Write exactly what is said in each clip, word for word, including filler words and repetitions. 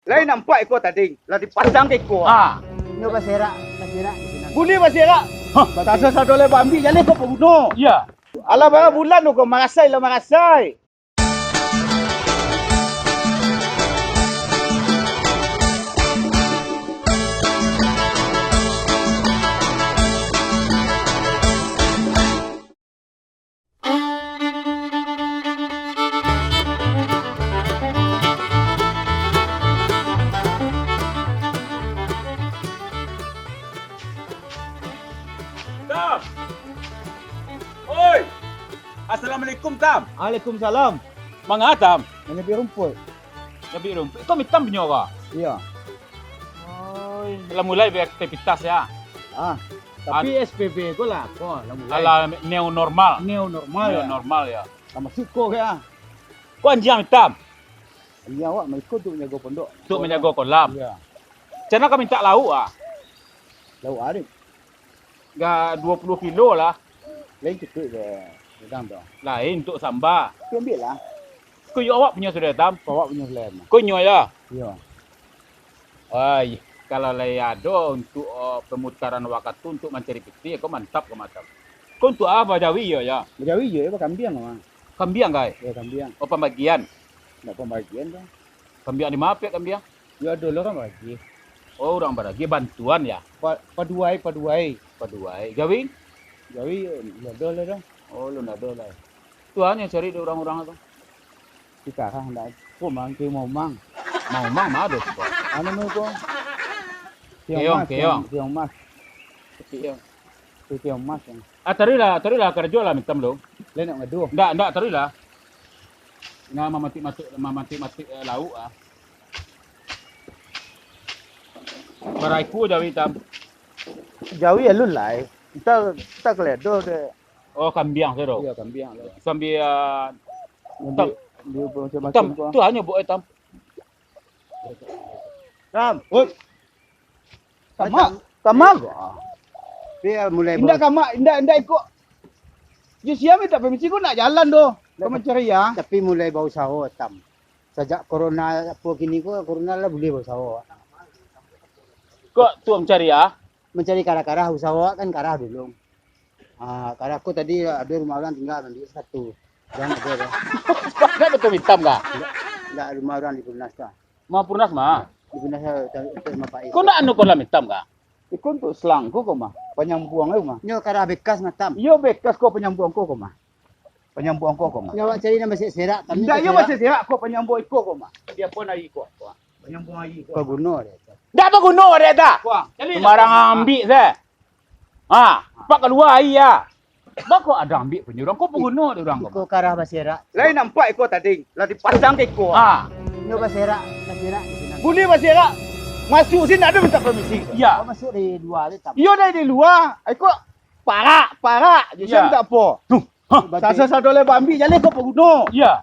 Lai nampak iko tadi, lah dipasang ka iko. Ah. Nyo baserak, baserak di sinan. Buliah baserak. Hah, sasa-sado lai baambiak, jaleh ko paguno. Iya. Alah, bara bulan tu ko, marasai lah marasai. Tam! Oi! Assalamualaikum, Tam. Waalaikumsalam. Manga, Tam? Manyabiak rumpuik. Nyabiak rumpuik. Iko Mitam punyo ko? Iyo. Oi, lah mulai beraktivitas, ya? Ah, tapi Ad- S P B ko lah, ko lah mulai. Alah, new normal. New normal, New ya? normal, ya. Lah masuak ko, ya? Ko anjiang Mitam? Anjiang awak mah iko untuak manjago pondok. Untuak manjago kolam? Iyo. Cana ka mintak lauak, ah? Lauak ari? Ga duo puluah kilo lah. Lain cukuik dek gadang tu. Lain untuak samba. Tu ambiak lah. Ko iyo awak punyo sudah, Tam? Ko awak punyo sudah, mah. Ko inyo, ya? Iyo. Ai, kalau lai ado untuak, eh, pemutaran wakatu untuak mancari pitih, ko mantap ko, Tam. Ko untuak a bajawi iyo, ya? Bajawi iyo, ya, bakambiang, mah. Kambiang, kai? Iyo, kambiang. Oh, pambagian? Ndak pambagian, Tam. Kambiang di ma apiak kambiang? Yo, ado lo urang baragi. Oh, urang baragi, bantuan, ya? Pa-, paduai, paduai. Paduai. Jawi? Jawi, yo, ado lah, dah. Oh, alun ado lah. Tu a nyo cari dek urang-urang tu. Di karah ndak. Ko mangke maumang. Maumang ma ado tu? Anu namo ko? Keong, keong. Keong, keong mas. Keong. Keong mas, ya. Ah, taruihlah, taruihlah karajo lah, Mitam lo. Lai nak ngadu? Ndak, ndak, taruihlah. Nah, mamatik-matik, mamatik-matik, eh, lauak ah. Bara ikua jawi, Tam? Jawi alun lai. Kita, kita keledo dek. Oh, kambiang sajo. Iyo, kambiang lah. Sambiang, ah, Tam. Tam, tu hanyo buek, eh, Tam. Tam. Oi. Kama, kama ko? Dia mulai. Indak bau. Kama, indak, indak iko. Yo, sia mintak permisi ko nak jalan doh. Ka mancari, ah. Tapi mulai bausaho, Tam. Sajak corona apo kini ko, corona lah buliah bausaho. Kok tu mancari, ah? Mancari karah-karah, usaho kan karah dulu. Ah, karah ko tadi ado rumah urang tingga, ambiak satu. Jan ado doh. Ndak ado tu Mitam kah? Ndak, ndak, rumah urang di Perumnas tu. Ma Perumnas ma? Di Perumnas tu, tu, tu rumah Pak Is. Ko ndak anu kolam Mitam kah? Iko untuak selang ko, ko mah. Panyambuang ko mah. Nyo karah bekas mah, Tam. Iyo, bekas ko panyambuang ko, ko mah. Panyambuang ko, ko mah. Nyo awak cari nan basiak serak, Tam. Ndak, iyo basiak serak ko panyambuang iko, ko mah. Dia pun ari ko. Panyambuang ari ko. Paguno dek tu. Ndak paguno dek tu. Sumbarang ambiak se. Ha, pak kalua aia. Bako ado ambiak punyo urang, ko paguno dek urang ko. Iko karah baserak. Lai nampak iko tadi, lah dipasang ka iko. Ha. Nyo baserak, baserak di sinan. Buliah baserak. Masuak siko ndak ado mintak permisi. Iyo. Ko masuak dari lua tu, Tam. Iyo, dari lua. Iko parak, parak. Iyo. Jadi ndak apo. Tuh. Ha. Sasa-sado lai baambiak, jaleh ko paguno. Iyo.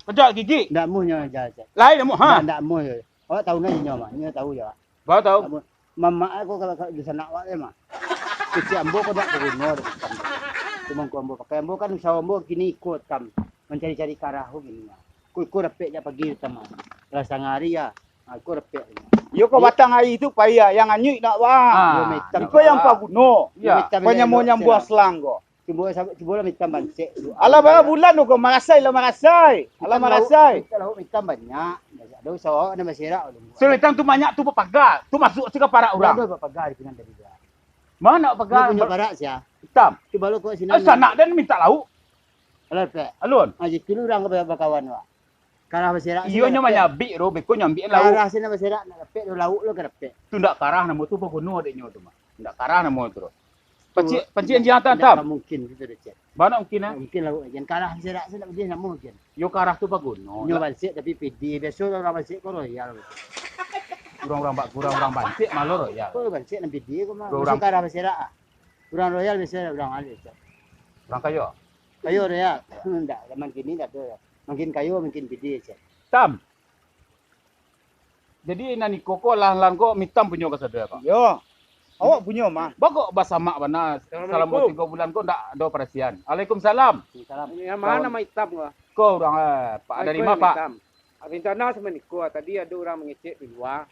Kejap gigi. Ndak amuah nyo jaleh. Lai ndak amuah, ha. Ndak, ndak amuah nyo. Awak tahu ndak inyo mah, inyo tahu jo. Ba tahu. Mamak ko kalau, kalau di sanak awak mah. Kecek ambo ko dak paguno dek Tam. Cuma ko ambo pakai, ambo kan usaho ambo kini iko, Tam. Mancari-cari karah ko kini mah. Ko iko dapek jak pagi, Tam. Lah satangah ari ya. Ha, iko dapek. Iyo ko batang ari tu payah, yang anyuik nak, Bang. Ha. Iko yang paguno. Iyo. Panyambuang-nyambuang selang ko. Cubo, cubolah Mitam bansek dulu. Alah, bara bulan tu ko, marasai lah marasai. Alah, marasai. Mitam lauak Mitam banyak. Ado usaho awak nan baserak dulu. Sudah Mitam tu banyak tu bapaga. Tu masuak siko parak urang. Ado bapaga di Pinang tadi tu. Ma nak paga? Nyo punyo parak sia? Mitam. Cubo lo ko sinan. Eh, sanak den mintak lauak. Alah, pek. Alun. Ah, jadi urang ko bakawan, Pak. Karah baserak. Iyo, nyo manyabik tu, beko nyo ambiak lauak. Karah sinan baserak, nak dapek tu lauak lo ka dapek. Tu ndak karah namo tu, paguno dek nyo tu mah. Ndak karah namo tu. Pancik, pancik anjiang Tam. Ndak mungkin itu dek cek. Bana mungkin, eh? Mungkin lauak jan karah baserak, sinan ndak buliah namo jan. Yo, karah tu paguno. Nyo bansek tapi pede. Biaso urang bansek ko royal. Urang-urang ba-, urang-urang bansek malah royal. Ko bansek nan pede ko mah. Urang karah baserak ah. Urang royal biaso urang alis. Urang kayo. Kayo royal. Ndak, zaman kini ndak ado. Makin kayo, makin pede, cek. Tam. Jadi, nan iko ko, lahan-lahan ko Mitam punyo kasado, Pak? Iyo. Awak punyo mah. Bako basamak bana, salamo tigo bulan ko ndak ado parasian. Waalaikumsalam. Waalaikumsalam. Yang ma nan Mitam ko? Ko urang, eh, Pak, dari ma, Pak? Mitam. Rencana samaniko, tadi ado urang mangecek di lua.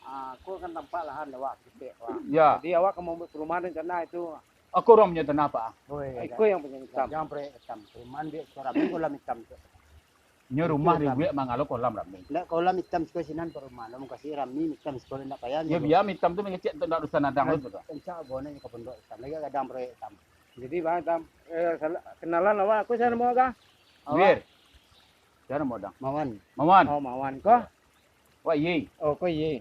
Ah, ko kan tampak lahan awak ketek, Pak. Ya. Jadi awak ka mambuek perumahan rencana itu. Ako urang punyo tanah, Pak? Oi, iko yang punyo hitam. Jan proyek hitam. Perumahan biak siko rami kolam hitam tu. Nyo rumah dibuek mangalo kolam rami. Ndak kolam hitam siko sinan perumahan. Lo mukasuik rami hitam siko ndak payah. Ya, biak hitam tu mangecek tu ndak dosa nadang tu. Rancak bono nyo ka pondok hitam. Lagi gadang proyek hitam. Jadi, Bang Tam, eh, salah, kenalan awak. Aku sia namo, Kang? Wir. Sia namo, Dang? Mawan. Mawan. Oh, Mawan. Ko? Wak Ye. Oh, ko Ye.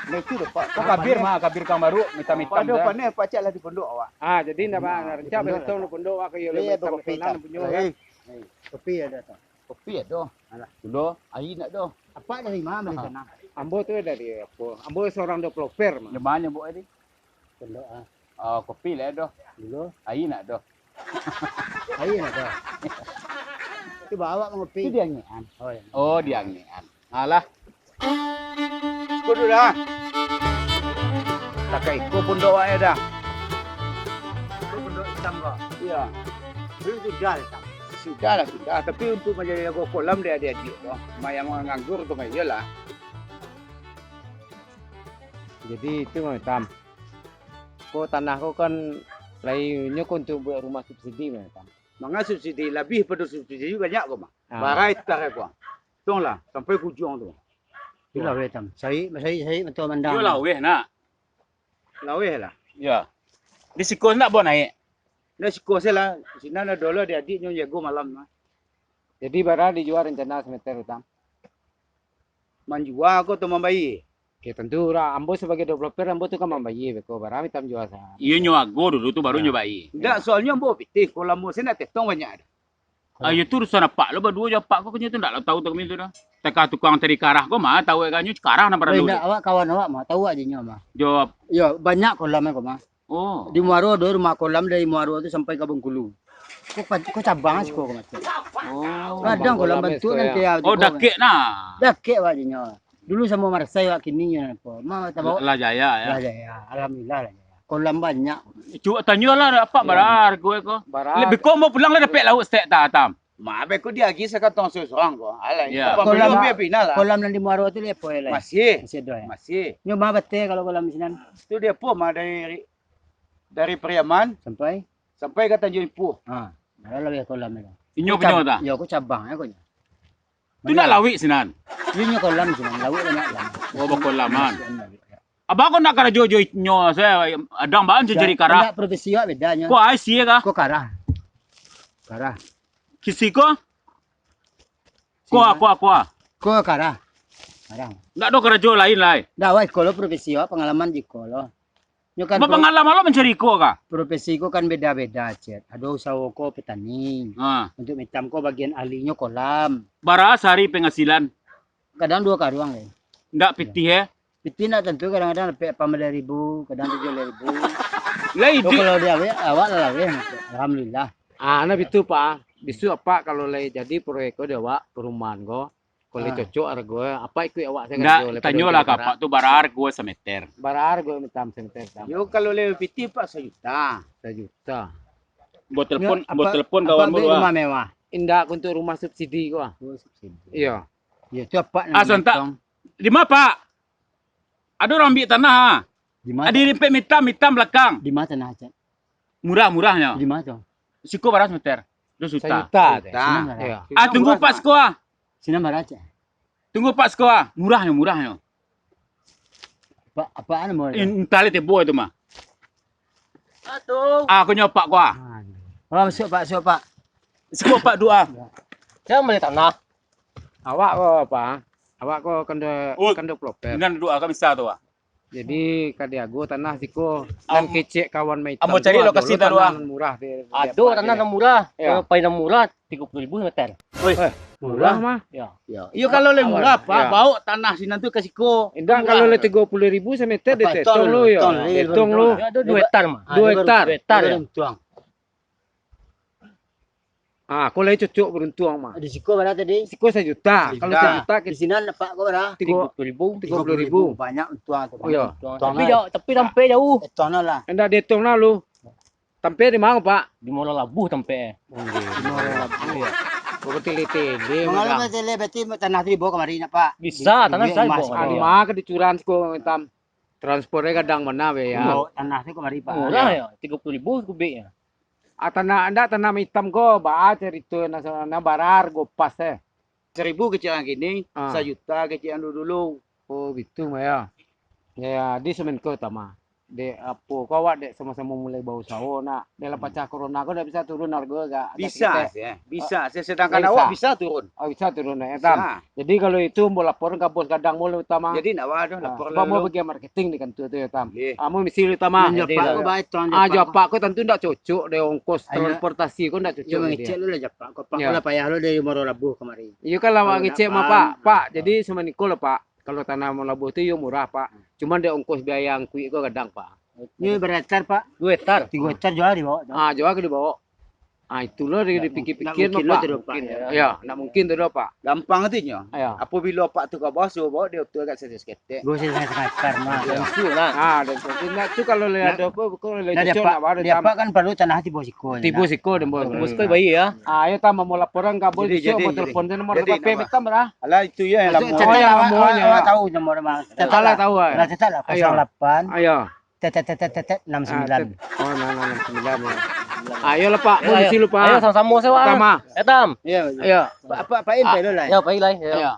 Nah, itu dah, Pak. Ko Kabir mah, Kabir Kang Baru, minta-minta. Pado dah. Pandai pacak lah di pondok awak. Ah, jadi ndak, Bang, rancak betul di pondok awak, kayo. Iya, lebih kopi tam. Punyo, kan? Eh, eh, kopi ado tu. Kopi ado. Alah. Gulo, aia ndak ado. Apak dari ma bali tanah? Ambo tu dari apo? Ambo surang developer mah. Di ma nyo buek tadi? Pondok, ah. Oh, kopi lah ado. Gulo. Aia ndak ado. Aia ndak ado. Itu bawa mangopi. Itu diangekan. Oh, ya. Oh, diangekan. Alah. Iko dulu dah. Takai iko pondok awak dah. Iko pondok hitam ko. Iya. Dulu sudah hitam. Sudah lah, sudah. Tapi untuk manjadi jago kolam dek adiak-adiak tu, mayang nganggur tu mah iyolah. Jadi itu mah, Tam. Ko tanah ko kan lai nyo ko untuk buek rumah subsidi mah, Tam. Manga subsidi, labiah pado subsidi banyak ko mah. Ah. Bara hektar ko. Tong lah, sampai ka ujuang tu. Itulah weh, Tam. Sarik, sarik, sarik, mantau mandang. Iyolah weh, nak. Laweh lah. Ya. Di siko ndak buek naik? Ndak siko se lah. Sinan ado lah adiak-adiak nyo jago malam mah. Jadi, bara dijua rencana sameter tu, Tam? Manjua ko atau mambayia? Oke, tantu lah. Ambo sabagai developer, ambo tu kan mambayia beko. Bara mintak manjua sa-. Iyo, nyo ago dulu tu, baru nyo bayia. Ndak, soalnyo ambo pitih, ko lamo se nak tetong banyak ado. Ah, iyo tu urusan apak lo baduo jo apak ko, kanyo tu ndak lo tau tu kami tu doh. Teka tukang tadi karah ko mah, tau kanyo karah nan paralu. Indak, awak kawan awak mah, tau aja nyo mah. Jo. Iyo, banyak kolam ko mah. Oh. Di Muaro ado rumah kolam dari Muaro tu sampai ka Bengkulu. Ko pa-, ko cabang siko ko macam. Oh. Kadang kolam bantuak nanti. Oh, dakek nah. Dakek awak aja nyo. Dulu samo Marsai awak kini nyo apo? Ma, tabo-. Lah Jaya, ya. Lah Jaya. Alhamdulillah lah Jaya. Kolam banyak. Cubo tanyo lah, apak bara hargo ko. Bara. Lebih ko mau pulang lah dapek lauk stek ta, Tam. Ma, beko diagi sakatong surang ko. Alah, ya. Kolam, kolam nan di Muaro tu dia apo lai? Masih. Masih ado, ya? Masih. Nyo ma bateh kalau kolam sinan? Tu dia apo ma dari, dari Pariaman. Sampai? Sampai ka Tanjuang Ipuh. Ha, bara lah kolam tu. Inyo punyo ta? Yo, ko cabang, ya, ko nyo. Tu nak lawik sinan? Iyo, nyo kolam sinan, lawik banyak kolam. Oh, bakolaman. Abah ko nak karajo jo inyo, saya adang baan jo jadi karah. Indak, profesi awak beda nyo. Ko ai sia kah? Ko karah. Karah. Kisi ko? Ko a, ko a, ko a. Ko karah. Karah. Ndak ado karajo lain lai? Ndak, wai, ko lo profesi awak, pangalaman di ko lo. Nyo kan pro-, pangalaman lo mancari iko kah? Profesi iko kan beda-beda, Cep. Ado usaho ko petani. Ha. Untuk mitam ko bagian ahlinyo kolam. Bara sahari penghasilan? Kadang duo karuang, eh. Ndak pitih, eh? Pitih ndak tantu, kadang-kadang dapek lapan baleh ribu, kadang tujuah baleh ribu. Lah, iduik. Kalau di awak, awak lah laweh, alhamdulillah. Ah, nah, bitu, Pak. Bisu apak kalau lai jadi proyek ko di awak, perumahan ko. Kalau cocok hargo, apak ikuik awak sajo. Ndak, tanyolah ka apak tu, bara hargo sameter? Bara hargo mitam sameter, Tam? Yo, kalau lewat pitih, Pak, sajuta. Sajuta. Buat telepon, buat telepon kawan ambil rumah mewah. Indak, untuk rumah subsidi ko, ah. Oh, subsidi. Iyo. Iyo, tu apak. Ah, santak. Di ma, Pak? Ado urang ambiak tanah, ha? Di ma? Ado rimpek mitam, mitam balakang. Di ma tanah, Cak? Murah, murahnyo. Di ma tu? Siko bara sameter? Duo juta. Sajuta. Sajuta. Sinan bara? Iyo. Ah, tunggu, Pak, siko, ah. Sinan bara, Cak? Tunggu, Pak, siko, ah. Murahnyo, murahnyo. Pak, apaan mau? Entah lah tibo itu mah. Atuh. Ah, aku nyo Pak ko, ah. Oh, masuk, Pak, masuk, Pak. Siko, Pak, duo, ah. Sia bali tanah? Awak ko, Pak? Awak ko kando, kando proper. Nan duo, ah, ka bisa tu, ah. Jadi, ka diago tanah siko, nan kecek kawan maitam tu, ado tanah nan murah di, di. Ado tanah nan murah, paling nan murah tigo puluah ribu sameter. Wih, murah mah. Yo. Yo, kalau lai murah, Pak, baok tanah sinan tu ka siko. Indak, kalau lai tigo puluah ribu sameter, dietong lo, yo. Dietong lo. Ado duo hektar mah. Duo hektar. Duo hektar, yo. Ah, ko lai cocok baruntuang mah. Di siko bara tadi? Siko sajuta. Sajuta. Kalau sajuta, di sinan apak ko bara? Tigo puluah ribu. Tigo puluah ribu. Banyak untuang tu. Oh, iyo. Tapi jauah, tapi sampai jauah. Etong lah. Indak dietong lah lu. Sampai di ma, Pak? Di Muaro Labuah sampai. Oh, di Muaro Labuah. Batele-tele. Mangalo batele, berarti tanah tu dibawa kamari, nak, Pak? Bisa, tanah bisa dibawa kamari. Anu mah ka dicuran siko, Tam. Transportnyo gadang bana, be, ya. Bawa tanah tu kamari, Pak. Murah, ya, tigo puluah ribu kubiknyo. Ah, tanah, ndak, tanah itam ko, baa carito, nah, nah, bara hargo pas, eh. Saribu kecek nan kini, sajuta kecek nan dulu-dulu. Oh, bitu mah, ya. Ya, ya, di Semenko utama. Dek apo ko awak dek samo-samo mulai bausaho, nak. Dek lah pacah corona ko ndak bisa turun hargo agak, agak bisa, ya. Bisa, ya. Sedangkan awak bisa turun. Oh, bisa turun, ya, Tam. Bisa. Jadi, kalau itu, ambo laporan ka bos gadang ambo lah utama. Jadi, ndak apa doh, lapor lah dulu. Sebab ambo bagian marketing di kantua tu, ya, Tam. Ambo misi dulu, Tam. Nan japak ko baik, Tam, japak ko tantu ndak cocok dek ongkos transportasi ko ndak cocok. Iyo, mangecek lu lah japak ko, Pak. Lah payah lu dari Muaro Labuah kamari. Iyo kan lah, mangecek mah, Pak. Pak, jadi samaniko lah, Pak. Kalau tanah Muaro Labuah tu iyo murah, Pak. Cuman dek ongkos biaya angkuik ko gadang, Pak. Nyo bara hektar, Pak? Duo hektar. Tigo hektar jua dibawa, Pak. Ah, jua ka dibawa. Ah, itulah dipikir-pikir mah, Pak. Mungkin, ya. Ya, ndak mungkin tu doh, Pak. Gampang tu nyo. Apabilo Apak tu ka bawah, suruah bawa di oto agak saketek. Duo setengah hektar mah. Langsung lah. Ah, dan tu kalau lah ado apo, kalau lah cocok nak bawa, di Apak kan paralu tanah tibo siko. Tibo siko, Tam. Tibo siko bayi, ya. Ah, iyo, Tam, mau laporan ka bos, jadi, mau telepon tu nomor H P Tam lah. Alah, itu yo nan lamo. Awak tahu nomor mah. Tahu lah, tahu lah. Lah, catat lah, kosong lapan. Ayo. Tet, tet, tet, tet, tet, enam sembilan. Ah, tet. Oh, enam, enam, enam sembilan, ya. Ayo lah, Pak. Ayo, ayo. Misi lu, Pak. Ayo, samo-samo, Pak. Tam, ah. Eh, Tam. Iyo, iyo. Pak, Pak, Pak In, Pak In, lah. Iyo, Pak In, lah. Iyo. Iyo.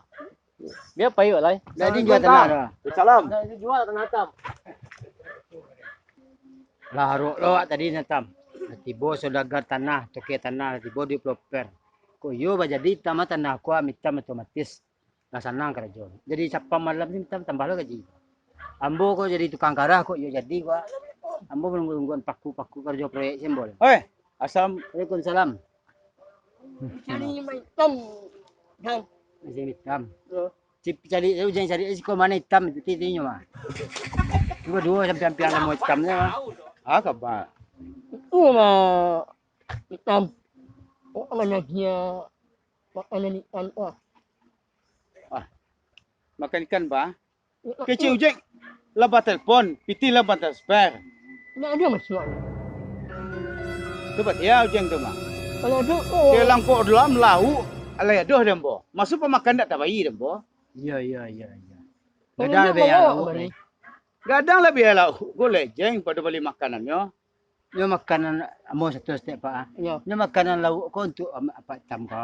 Bia Pak In, lah. Jadi jual tanah dah. Salam. Nah, ini jual tanah, Tam. Lah, harok lo awak tadi, nah, Tam. Lah tibo saudagar tanah, toke tanah, lah tibo di Ploper. Kok iyo bajadi, Tam, tanah ko, Tam, otomatis. Lah sanang karajo. Jadi sapam malam ni tam-, tambah lo gaji. Ambo ko jadi tukang karah kok iyo jadi ko. Ambo manunggu-nungguan paku-paku karajo proyek si ambo. Oi, asam. Waalaikumsalam. Cari Mak Itam. Mak Itam. Yo. Cip-, cari, eh, ujian cari, eh, siko mano Itam itu, titinyo mah. Duo-duo sampiang-sampiang samo Itam tu mah. Ah, kabar. Itu mah Itam. Oh, mana dia? Makanan ikan, wah. Ah, makan ikan, bah? Kecek Ujek lah batelepon, pitih lah batransfer. Ndak ado masuak. Tu batua Ujek tu mah. Kalau ado, oh. Dalam kok dalam lauk, alai ado deh, ambo. Maksud pamakan ndak tabayia deh, ambo. Iyo, iyo, iyo, iyo. Gadang lah biaya lauk, eh. Gadang lah biaya lauk. Golejeng pado bali makanannyo. Nyo makanan ambo satu stek, Pak, ah. Iyo. Nyo makanan lauak ko untuak am-, Apak Itam ko.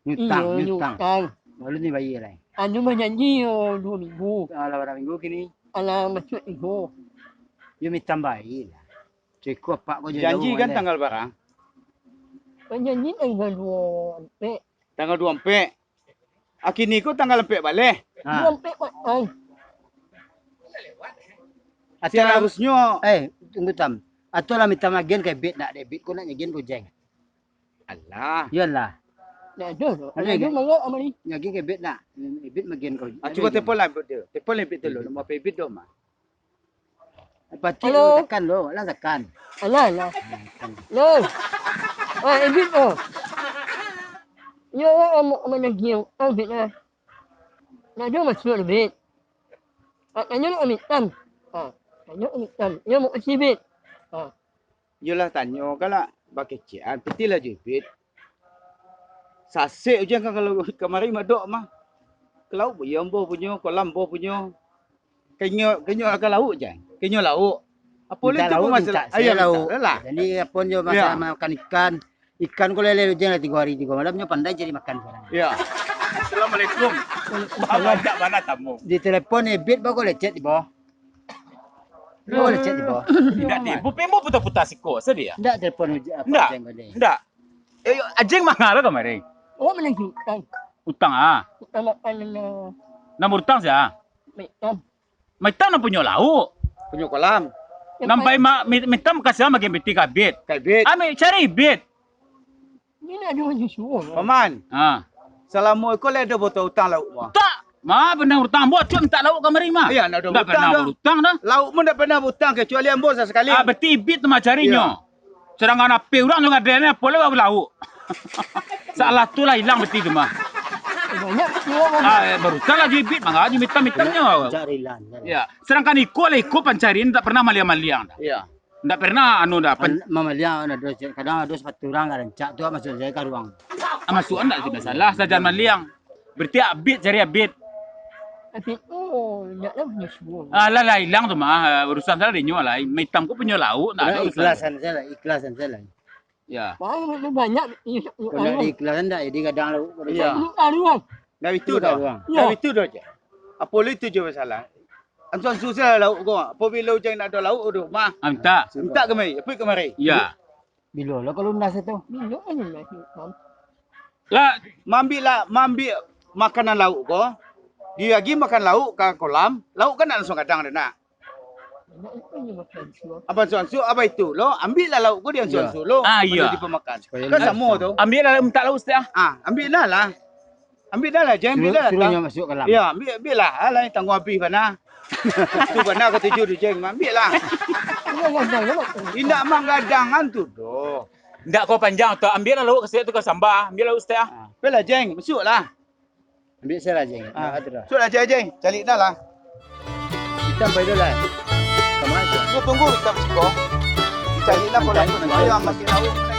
Nyutang, iyo, nyutang. Nyutang. Lalu ni bayia lai. Anu manyanyi, yo, duo minggu. Alah, bara minggu kini. Alah, masuak minggu. Yo, minta bayia lah. Ceko Apak ko. Janji kan tanggal bara? Manyanyi tanggal duo ampek. Tanggal duo ampek. Kini ko tanggal ampek baleh. Ha. Duo ampek, Pak. Ai. Seharusnyo. Eh, tunggu, Tam. Atau lah minta magian ka Ebit nak, Ebit ko nak nyagian ko, Jeng. Alah. Iyolah. Ndak ado tu. Ndak ado mangga amari. Nyagian ka Ebit nak. Ebit magian ko. Ah, cubo telepon lah Ebit tu. Telepon lah Ebit tu lo. Nomor Ebit tu mah. Pacik lo, tekan lo, lah tekan. Alah, alah. Lo. Ah, Ebit lo. Yo, awak amak managih, ah, Ebit lah. Ndak ado masuak, Ebit. Ah, tanyo lo Amit Tam. Ah, tanyo Amit Tam. Iyo, mau isi, Ebit. Ah. Iyolah, tanyo kan lah bakecekan, pitih lah jo Ebit. Sasek Ujang kan kalau kamari madok mah. Ka lauak iyo ambo punyo, kolam ambo punyo. Ka inyo, ka inyo ka lauak, Jang. Ka inyo lauak. Apo lai tu masalah? Minta lauk, minta. Iyo, minta lauk. Jadi, apo nyo masalah makan ikan. Ikan ko lele Ujang lah tigo hari, tigo malam, nyo pandai cari makan sekarang. Iyo. Assalamualaikum. Abang jak bana tamu? Di telepon Ebit, bako lecet di bawah. Bako lecet di bawah. Indak di, bupe mo puta-puta siko sadia. Indak telepon Ujang, apo Ujang ko ni? Indak. Eh, Ajeng manga lo kamari? Oh, managih utang. Utang, ah? Utang makan, eh. Nan barutang sia? Mak Itam. Mak Itam nan punyo lauak. Punyo kolam. Nan pai ma-, mi-, minta makasih magian pitih ka Ebit. Ka Ebit. Ami cari Ebit. Ini ado manyusuo. Paman. Ha. Salamo iko lai ado bautang lauak mah? Tak. Ma pernah barutang, ambo acok minta lauak kamari mah. Iyo, ndak ado barutang doh. Ndak pernah barutang doh. Lauak mah ndak pernah barutang, kecuali ambo sasakali. Ah, berarti Ebit tu mah carinyo. Iyo. Sadangkan H P urang tu gadai ni, apo lai lauak. Salah tu lah ilang peti tu mah. Banyak peti urang. Ah, eh, barutang lah jo Ebit, mangga jo mitam-mitamnyo. Cari lah, cari. Ya, sadangkan iko lah, iko pancarian tak pernah maliang-maliang dah. Iya. Ndak pernah anu dah, pen- An-, mamaliang ado, kadang ado sapatu urang ka rancak tu, masuak sajo ka ruang. Ah, masuak ndak, tidak salah, sajan maliang. Berarti abit, cari abit. Abit tu, ndak lah punyo suo. Ah, lah, lah ilang tu mah. Ah, urusan salah dinyo lah. Maitam ko punyo lauk, ndak ada urusan. Ikhlasan salah, ikhlasan salah. Ya. Banyak, banyak. Kalau ndak diikhlasan, ndak jadi gadang lauk. Iya. Ndak itu doh. Ndak itu doh je. Apo lai tu je masalah. Ansu-ansu salah lauk ko. Apabilo ujan ndak ado lauk di rumah. Ah, mintak. Mintak kamari, apo kamari. Iya. Bilo lah kalau lunas tu? Bilo kan lunas, Mam. Lah, maambiak lah, maambiak makanan lauk ko. Diagi makan lauk ka kolam, lauk kan ndak langsuang gadang doh nak. Banyak itu je makan suo. Abang suang-suang, abang itu lo, ambiak lah lauk ko di ansu-ansu lo. Ah, iya. Dipamakan. Kan samo tu. Ambiak lah, mintak lauk saketek ah. Ah, ambiak lah lah. Ambiak dah lah, Jeng, ambiak dah lah. Suruh nyo masuak kolam. Ya, ambiak, ambiak lah. Alah, tangguang abih bana. Tu bana katuju tu, Jeng. Ambiak lah. Indak manggadangan tu doh. Indak ko panjang tu. Ambiak lah lauk saketek tu ka samba. Ambiak lauk saketek ah. Apolah, Jeng, masuak lah. Ambiak salah, Jeng. Ah. Masuak lah, Jeng. Caliak dah lah. Kita pai dulu lah. Kama tu? Tunggu, tunggu, kita siko. Caliak lah kalau nak. Ayo, ambiak lauk.